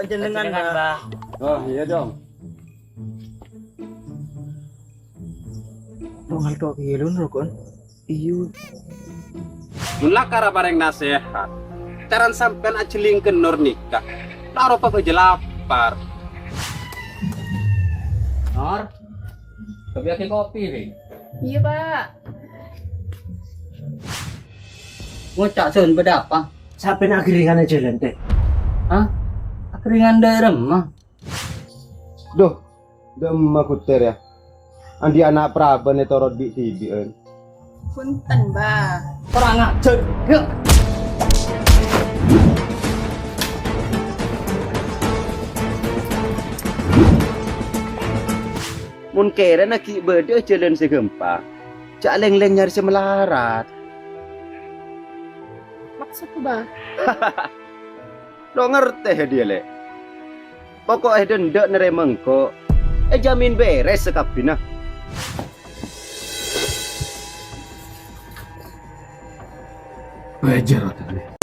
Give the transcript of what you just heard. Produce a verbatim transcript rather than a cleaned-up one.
Jenengan, Mbah. Oh, iyâ, Dong. Tonggal tok iyâ, Lun, rokon. Iyâ. Mon lakar aparèng nasèhat, carana sampèyan ajhelling ka Nor nèka, la ropa bâjâ lapar. Nor, kopiaghi kopi, Ri. Iyâ, Pak. Ngoca', Sun, bâdâ apa? Sampèyan aghâringan è jhâlân, Tè. Hah? Aghâringan dâ' remma? Dhu, dâ' emma Ghutèr, yâ. Andi' ana' paraban ètoro' bi'-dhibi'ân. Bhunten, Mbah. Kurang ajar. Yuk. Mon kèrana ghi' bâdâ jhâlân sè ghâmpang, jhâ' lèng-lèng nyarè sè malarat. Maksod, Mbah? Lo' ngartè, hèdiyâ, Lè'. Pokok è dâ' endâ' narèma engko', èjamin bèrès sakabbhina. Bâjâr otabâ.